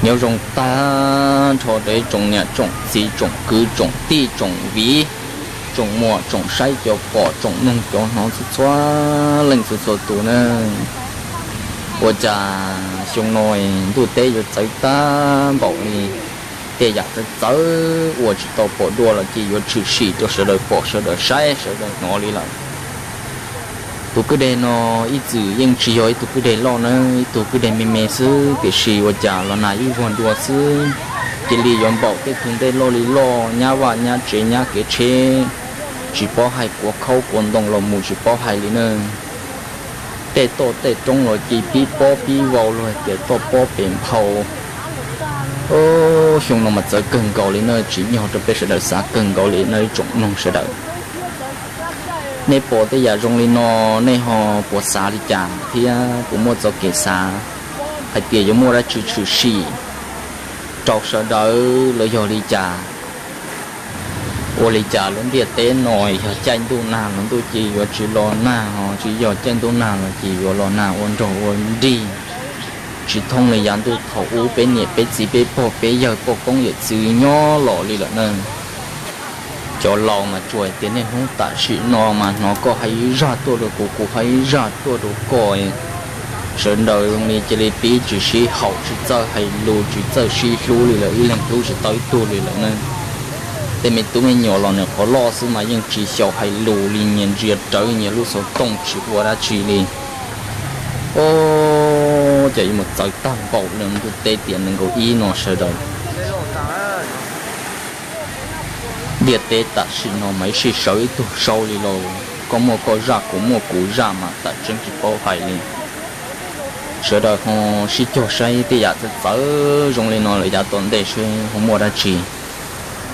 Nyob zoo tag nrho rau ib tsoom niam tsoom txiv tsoom kwv tsoom tij tsoom viv, tsoom muam tsoom saib cov pom tsoom mloog cov hnov txhua txhua leej txhua txhua tus na. Ua cas xyoo no ntuj teb yuav txawv tag npaum li, tej yam txawv txawv uas tsis tau pom dua los cia yuav tshwm sim rau sawv daws pom sawv daws saib sawv daws hnov li lawm. Tus kwj deg no ib txwm yeej tsis yog ib tug kwj deg loj na, ib tug kwj deg me me xwb tiam sis ua cas los nag ib vuag dua xwb, cia li yuav npaum tej tug ntej loj li loj, nyab vaj nyab tsev nyab kev tsheb, tsis paub hais kuav khaub kuav ntoo los mus tsis paub hais li na. Tej toj tej roob los cia pib pob pib vau luag hais tias toj pob pem nphau. Xyoo no mas txawv kawg nkaus li na, tsim nyog rau peb sawv daws xav kawg nkaus li na ib tsoom mloog sawv daws. Nej pom tej yam zoo li no, nej ho puas xav li cas thiab puas muaj txoj kev xav hais tias yuav muaj dab tsi tshwm sim rau sawv daws los yog li cas? Ua li cas lub ntiaj teb no yog caij ntuj nag los ntuj cia yuav tsis los nag, ho tsis yog caij ntuj nag los cia yuav los nag ua nrog ua nrig, tsis thooj li yav ntuj thaum ub peb niam peb txiv peb pog peb yawg poj koob yawm txwv nyob los li lawm na. Cov laus mas tsuas hais tias niaj hnub tam sim no mas hnov koj hais ib zaj tuaj rau kuv, kuv hais ib zaj tuaj rau koj, sawv daws zoo li cia li pib tsis sib haum, tsis txawj hais lus, tsis txawj sib hlub li lawm, ib leeg hlub tsis tau ib tug li lawm na. Tej me tub me nyuam los nws qhov loj xwb mas yeej tsis xyaum hais lus li, nyias ntsia rawv nyias lub xov tooj tsis ua dab tsi li. Os, cas yuav mus txawv tag npaum li ntuj teb tiam nees nkaum ib no sawv daws. Ntiaj teb tam sim no mas ib sij sawv ib tug sau li lauj, koj muaj koj zaj kuv muaj kuv zaj mas tam tseeb tsis paub hais li. Sawv daws ho sib cog saib tej yam txawv txawv zoo li no lawm yav tom ntej seb ho muaj dab tsi,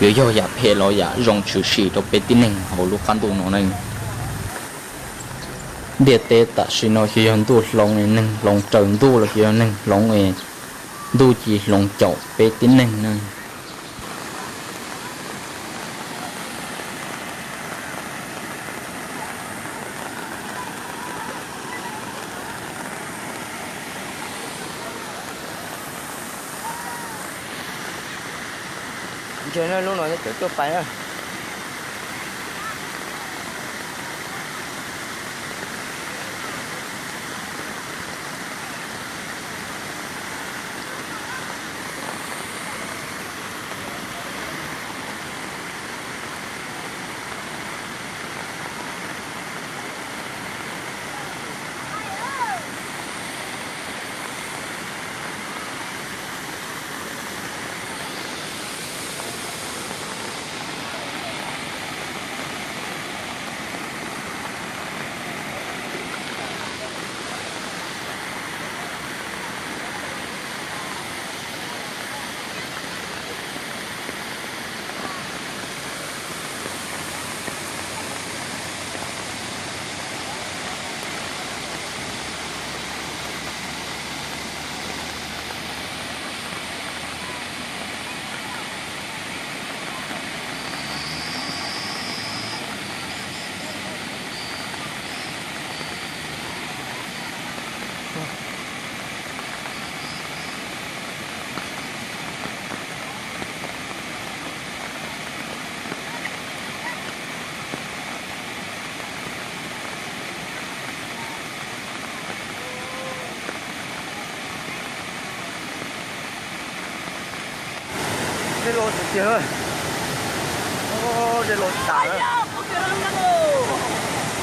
yuav yog yam phem los yam zoo tshwm sim rau peb tib neeg hauv lub qab ntuj no ne. Ntiaj teb tam sim no xyov yog ntuj hloov es neeg hloov raws ntuj los xyov yog neeg hloov es ntuj cia hloov caum peb tib neeg ne. Ntshe lub no cov tuaj pais na. Dej los tiag tiag, dej los tas lawm,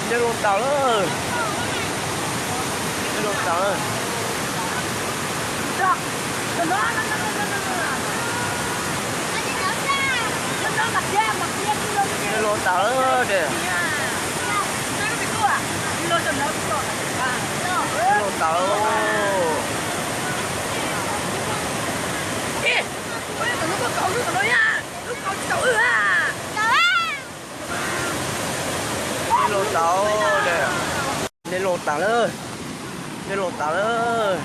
dej los tas lawm, dej los tas lawm, dej los tas lawm, dej los tas lawm. Dej los tas, dej los tas lawm, dej los tas lawm,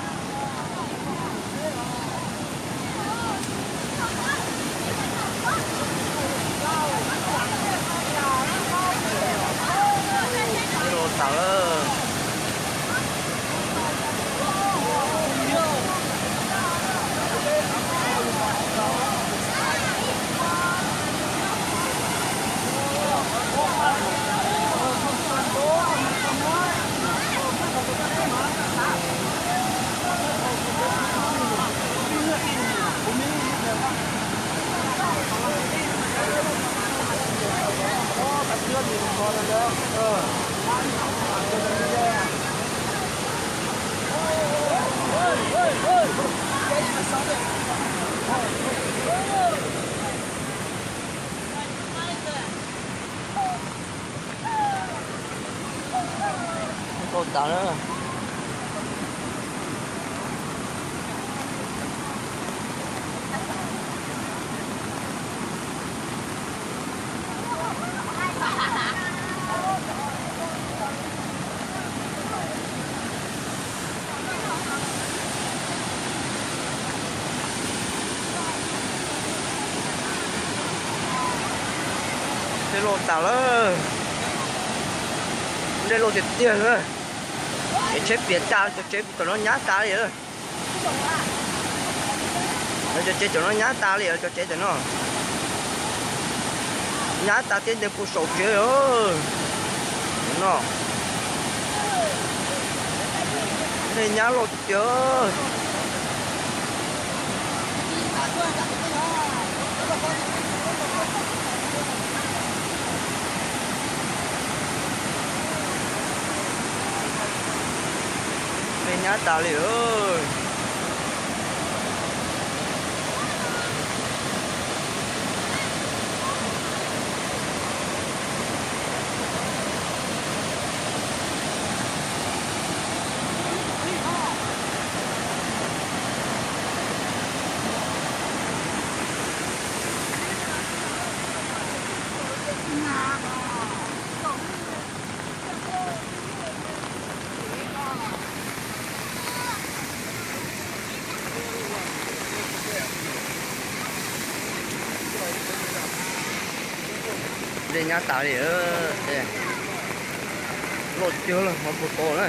dej los tas lawm. Tas na. Tej loj tas lawm. Tej loj tiag tiag na. Ces tsheb piam tas, cov tsev tom no nyab tas li. Cov tsev tom no nyab tas li, cov tsev tom no nyab tas thiab, ntev puag saum tsev no. Tej nyab loj tiag. Tej nyab tas li. Tej nyab tas li. Loj tiag lawm, hmoov puag tod na.